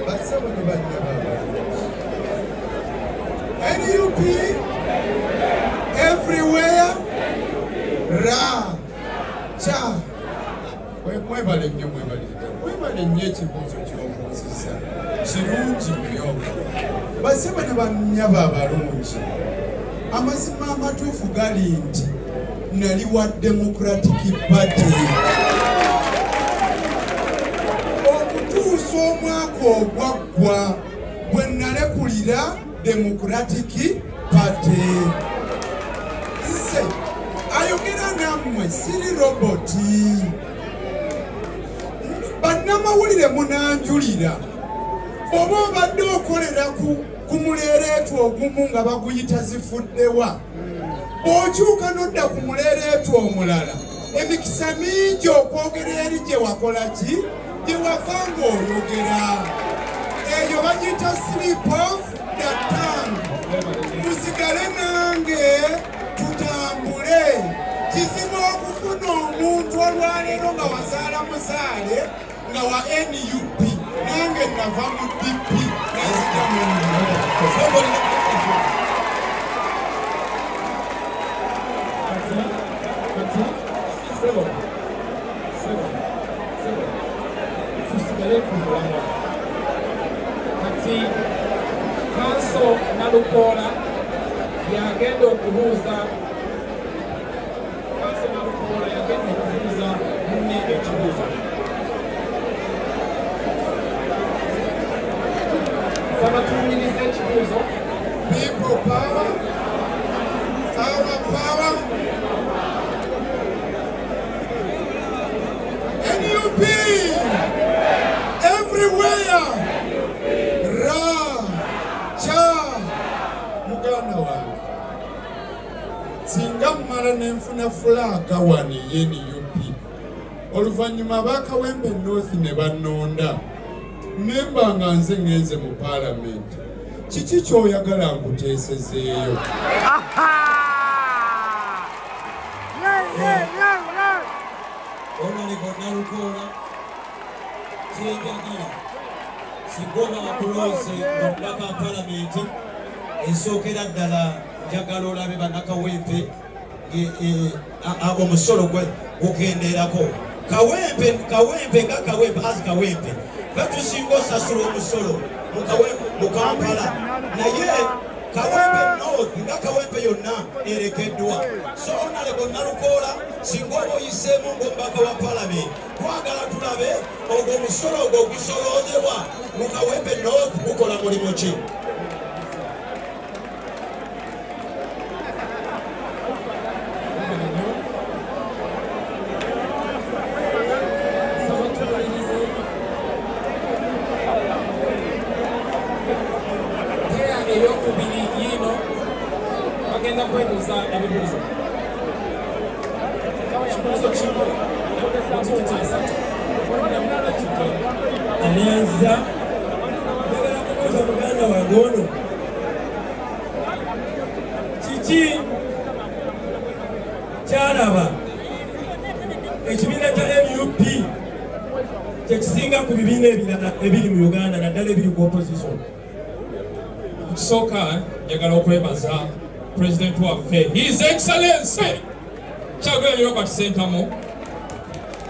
Bassebo ne bannyabo abalungi, NUP everywhere, ra cha. Mwebale nnyo, mwebale ddala, mwebale nnyo. Ekibuuzo ky'obuuzizza kirungi nnyo. Bassebo ne bannyabo abalungi, amazima amatuufu gali nti nali wa Democratic Party okutuusa omwaka ogwaggwa bwe nalekulira Democratic Party. Nze ayogera nammwe siri roboti. Bannamawulire munanjulira, oba obadde okolera ku muleereetu ogumu nga baguyita zifuddewa, bw'okyuka n'odda ku muleereetu omulala, emikisa mingi okwogera eri gye wakola ki, gye wava ng'oyogera. Eyo bagiyita slip of the tongue. Musigale nange tutambule. Kizibu okufuna omuntu olwaleero nga wazaala muzaale nga wa NUP. Nange nava mu DP nenzija mu NUP. Kati sebo, sebo, sebo, tusigale ku mulamwa. Kati Counsel Nalukoola yagenda okubuuza, Counsel Nalukoola yagenda okubuuza munne ekibuuzo. Nsaba tuwulirize ekibuuzo. People power, our power. NUP everywhere. Ra, cha, muganda wange. Singa mmala nenfuna flag wano ey'e NUP, oluvannyuma ab'Akawempe North ne bannonda, nemba nga nze ŋŋenze mu paalamenti, kiki ky'oyagala nkuteesezeeyo? Yeah. Honorable Nalukoola, kyenjagala singa oba wakulonze omubaka wa palamenti, ensookera ddala njagala olabe bannakawempe omusolo gukendeerako. Kawempe, Kawempe nga Kawempe, as Kawempe gatusinga osasula omusolo mu Kampala, naye Kawempe North nga Kawempe yonna erekeddwa. So Honorable Nalukoola, singa oba oyiseemu ng'omubaka wa palamenti, twagala tulabe ogwo omusolo ogwo ogusoloozebwa mu Kawempe North gukola mulimu ki? Mwebale nnyo. Nsaba tuwulirize peya eyokubiri yiino, bagenda kwebuuza ebibuuzo. Kibuuzo kimu mu tikiti 3. Ananza, njagala kubuuza muganda wange ono, kiki kyalaba ekibiina kya NUP kyekisinga ku bibiina ebirala ebiri mu Uganda, naddala ebiri ku opposition? Ekisooka, njagala okwebaza pulezidenti waffe, His Excellency Kyagulanyi Robert Sentamu,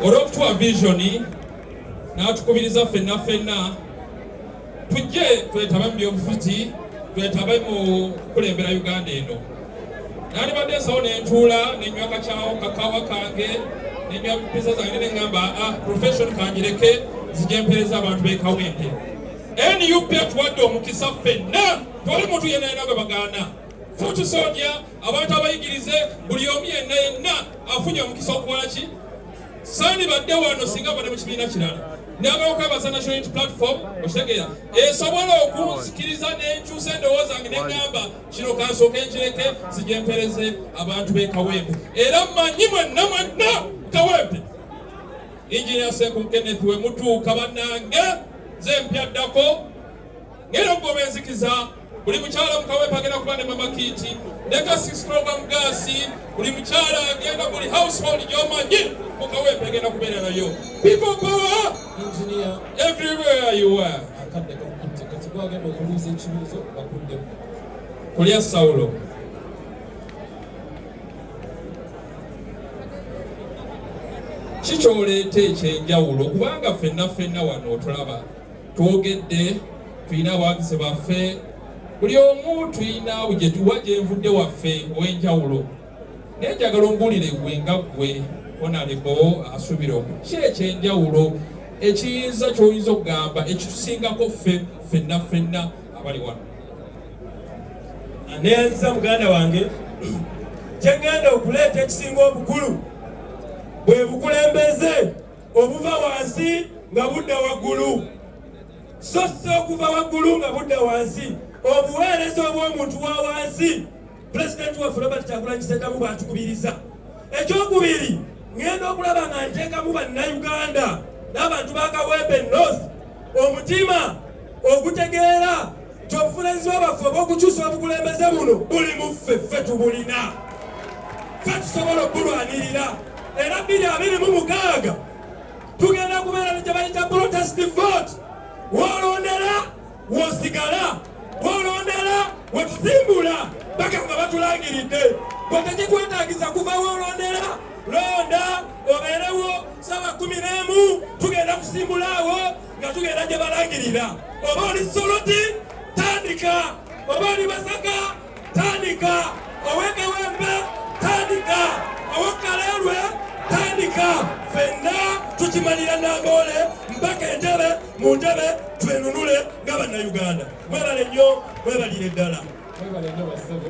olw'okutuwa vision n'atukubiriza ffenna ffenna tujje twetabe mu byobufuzi, twetabe mu kukulembera Uganda eno. Nandibadde nsawo nentuula nenywa kakyawo kakawa kange, nenywa pizza zange, neŋŋamba, "Ah, profession kangireke, nzije mpereza abantu b'e Kawempe." NUP atuwadde omukisa ffenna, tewali muntu yenna yenna gwe bagaana. Foot soldier, abantu abayigirize, buli omu yenna yenna afunye omukisa okukola ki. Sandibadde wano singa badde mu kibiina kirala. Nagala okwebaza National Unity Platform, okitegeera, esobola okunzikiriza n'enkyusa endowooza yange neŋŋamba kino kansooke nkireke, nzije mpereze abantu b'e Kawempe. Era mmanyi mwenna mwenna Kawempe, Engineer Senku Kenneth we mutuuka, bannange, nze mpyaddako ngera okugoba enzikiza. Buli mukyala mu Kawempe agenda kuba ne mama kit ne ka 6 kilogram gas. Buli mukyala agenda, buli household gy'omanyi mu Kawempe agenda kubeera nayo. People power Engineer everywhere you are. Akadde kakutte kati gwagenda okubuuza ekibuuzo bakuddemu. Kulya Sawulo. Kikyoleeta ekyenjawulo kubanga ffenna ffenna wano otulaba twogedde, tulina abawagizi baffe, buli omu tulina gyetuwa gyenvudde waffe ow'enjawulo, naye njagala ombuulire gwe nga ggwe Honorable asuubira oku ki ekyenjawulo ekiyinza ky'oyinza okugamba ekitusingako ffe ffenna ffenna abali wano. Neyanziza muganda wange, kyengenda okuleeta ekisinga obukulu bwe bukulembeze obuva wansi nga budda waggulu, so si okuva waggulu nga budda wansi. Obuweereza obw'omuntu wa wansi Pulezidenti waffe Robert Kyagulanyi Ssentamu bw'atukubiriza. Ekyokubiri, ngenda okulaba nga nteekamu Bannayuganda n'abantu ba Kawempe North omutima ogutegeera nti obuvunaanyizibwa bwaffe obw'okukyusa obukulembeze buno buli mu ffe, ffe tubulina, ffe tusobola okubulwanirira. Era 2026 tugenda kubeera ne kye bayita protest vote, w'olondera w'osigala, w'olondera wetusimbula paka nga batulangiridde. Gwe tekikwetaagisa kuva w'olondera, londa obeerewo ssaawa 11, tugenda kusimbula awo nga tugenda gye balangirira. Oba oli Soroti tandika, oba oli Masaka tandika, ow'e Kawempe tandika, ow'e Kaleerwe tandika, ffenna tukimalira Namboole mpaka entebe mu ntebe twenunule nga Bannayuganda. Mwebale nnyo, mwebalire ddala. Mwebale nnyo bassebo.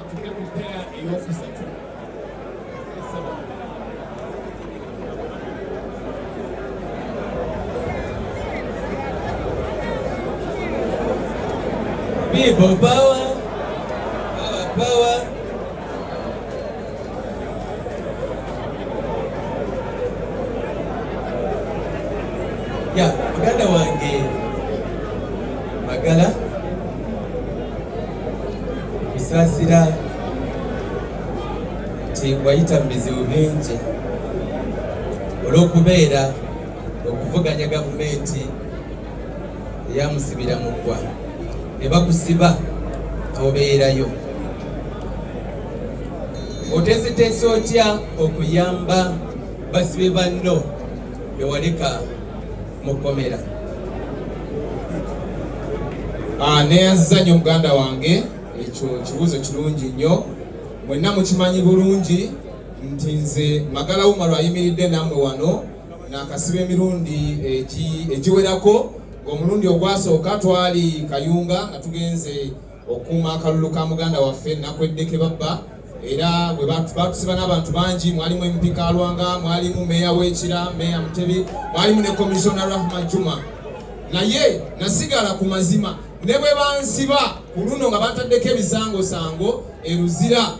Atudde ku peya eyokusatu. Ssebo. People power, power, power. Ya, muganda wange Magala, kusaasira nti wayita mu bizibu bingi olw'okubeera okuvuganya gavumenti eyamusibira mu ggwa ne bakusiba obeerayo. Oteeseteese otya okuyamba basibe banno be waleka mu kkomera? Neyanziza nnyo muganda wange, ekyo kibuuzo kirungi nnyo. Mwenna mukimanyi bulungi nti nze Magala Umaru ayimiridde nammwe wano nakasiba emirundi egiwerako. Ng'omulundi ogwasooka twali Kayunga nga tugenze okukuuma akalulu ka muganda waffe Nakweddeke Babba, era bwe batusiba n'abantu bangi, mwalimu MP Kalwanga, mwalimu meeya w'Ekira, meeya Mutebi, mwalimu ne Commissioner Rahma Juma. Naye nasigala ku mazima ne bwe bansiba ku luno nga bantaddeko ebisangosango eruzira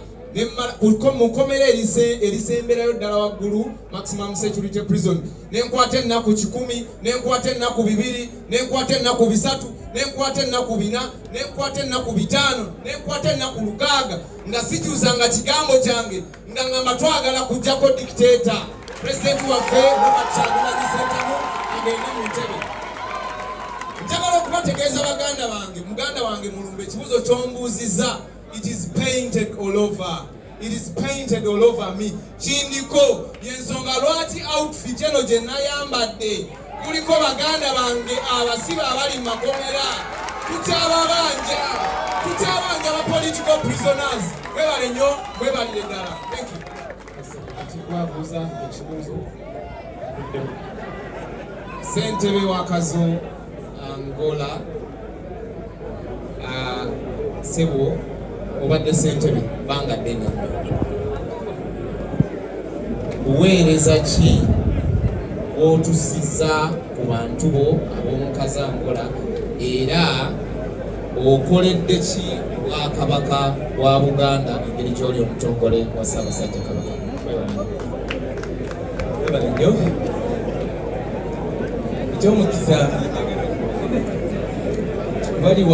mu kkomera erisemberayo ddala waggulu, maximum security prison, nenkwata ennaku 100, nenkwata ennaku 2, nenkwata ennaku 3, nenkwata ennaku 4, nenkwata ennaku 5, nenkwata ennaku 6 nga sikyusanga kigambo kyange, nga ngamba twagala kujjako dictator president waffe Robert Kyagulanyi Ssentamu agende mu ntebe. Njagala okubategeeza baganda bange, muganda wange Mulumba, ekibuuzo ky'ombuuzizza, it is painted all over. It is painted all over me. Kindiko yensonga lwaki outfit eno gye nayambadde kuliko baganda bange abasibe abali mu makomera. Tukyababanja, tukyabanja ba political prisoners. Mwebale nnyo, mwebalire ddala. Thank you. Kati gwabuuza ekibuuzo akuddemu. Ssentebe wa Kazo Angola, ssebo obadde ssentebe bbanga ddene nnyo, buweereza ki bw'otusiza ku bantu bo ab'omu Kazo Angola, era okoledde ki Bwakabaka bwa Buganda engeri gy'oli omutongole wa Ssaabasajja Kabaka? Webale nnyo. Ekyomukisa bali wa